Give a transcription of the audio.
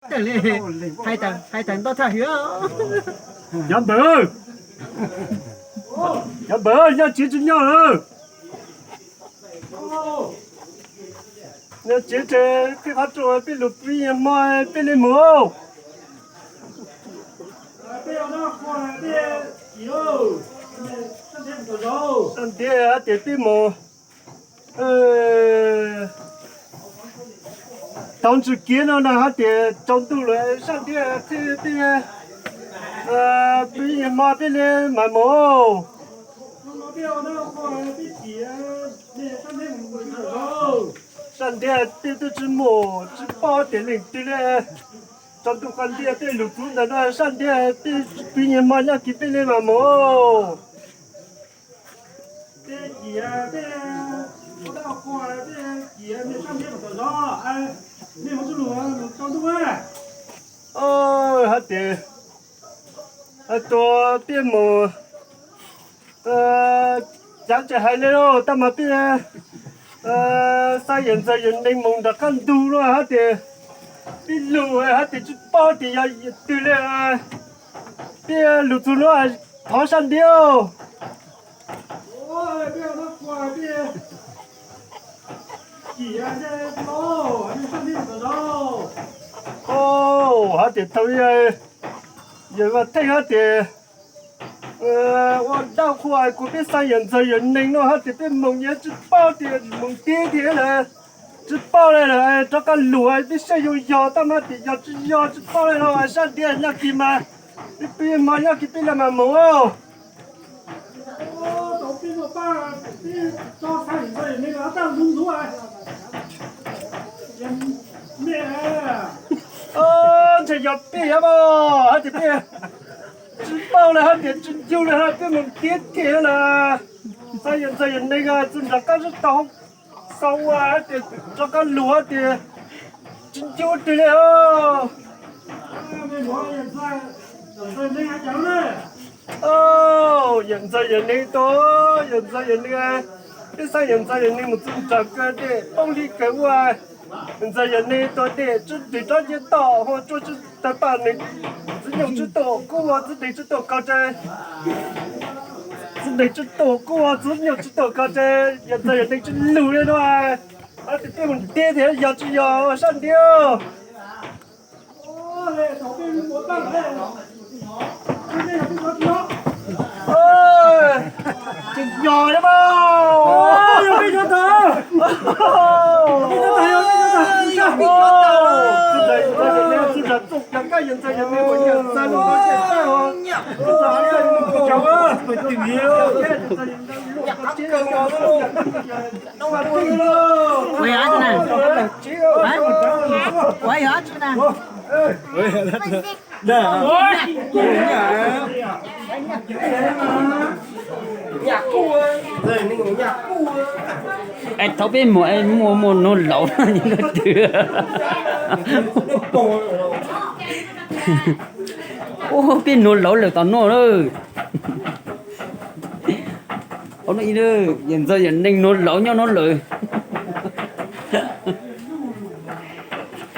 Hais tas, hais tas ntau thaj hwv. Cov npawg, cov npawg, nyob tsev tsis nyob lawm. Nyob tsev ces peb qhov rooj peb lug pib hmo peb li mus. Sab ntiag hais tias peb mus tau ntsws kiv no na hais tias tsaus ntuj lawm sab ntiag thiaj peb pib hmo peb li mas mus. Sab ntiag peb twb tsis mus tsis paub tias leej twg li. Tsaus ntuj qhov ntiag peb lug txug ntawm no sab ntiag peb pib hmo nyob kiv peb li mas mus. Hais tias tuag peb mus, cav tsis hais li lauj, tab mas peb xa yawm ntxawg yawm neeg mus nram qab ntug no hais tias peb lug hais tias tsis paub tias yog twg li. Peb lug txug no thov sab ntiag. Hais tias thaum yawg Vaj Theej hais tias ua dab qhuas kuv peb xa yawm ntxawg yawm neeg no hais tias peb mus nyias tsis paub tias mus tib tiag lawm, tsis paub li lawm, rov qab lug peb saib yog yog tab mas tias yog tsis yog tsis paub li no sab ntiag nyob kiv mas peb pib hmo nyob kiv peb li mas mus. Ntshe yog peb yog mas hais tias peb tsis paub li hais tias tsis ncug li hais peb mus tib tiag lawm. Xa yawm ntxawg yawm neeg txug nram qab zib taug xaus ua hais tias rov qab lug hais tias tsis ncug twg li. Yawm ntxawg yawm neeg tuag, yawm ntxawg yawm neeg, peb xa yawm ntxawg yawm neeg mus txug nram kawg dej poob li kawg ua. Yawm ntxawg yawm neeg tuag dej tsis ntim rov nce toj, hu tsua tsis tawg paj neeg, txiv nyuj tsis tuaj kub ua txiv neej tsis tuaj kov tse, txiv neej tsis tuaj kub ua txiv nyuj tsis tuaj kov tse, yawm ntxawg yawm neeg tsis lug li no. Hais tias peb mus tib tiag yog tsis yog sab ntiag. Tsis yog li mas. Ua yog dab tsi na? Ua yog dab tsi na? Es thaum peb mus es muaj muaj nuav laus twg? Ua peb nuav laus lawm tom nuav lawm. Yawm ntxawg yawm neeg nuav laus nyob nuav lawm.